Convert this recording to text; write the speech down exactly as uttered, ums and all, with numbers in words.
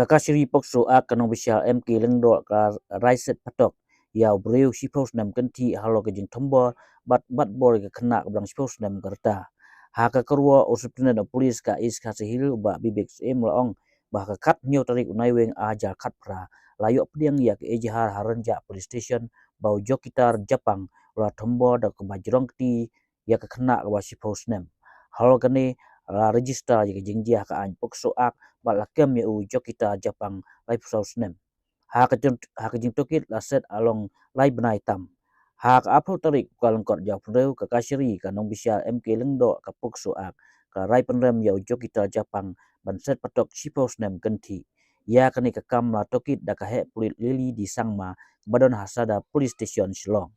Ka kashari POCSO Act ka nongbishar M K Lyngdoh ka rai set patok ïa u briew shiphew snem kynthih halor ka jingthombor bad batbor ïa ka khynnah kaba dang shiphew snem ka rta. Ha ka kyrwoh u Superintendent of Police ka East Khasi Hills u Bah Bibik Syiem la ong ba ha ka khathynñiew tarik u Naiwieng ar hajar khatphra la ïoh pdiang ïa ka ejahar ha Rynjah Police Station ba u Jokitar Japang u la thombor da kaba jrong kti ïa ka khynnah kaba shiphew snem. Halor kane la register ïa ka jingjia ha ka aiñ POCSO Act bad la kem ïa u Jokitar Japang laiphew saw snem. Ha ka jing, ha ka jingtohkit la set halong lai bnai tam. Ha ka arphew tarik u Kyllalyngkot arhajar arphew hynriew ka kashari ka nongbishar M K Lyngdoh ka POCSO Act ka rai pynrem ïa u Jokitar Japang ban set patok shiphew snem kynthih. Ïa kane ka kam la tohkit da ka heh pulit Lily D Sangma ba don ha Sadar Police Station Shillong.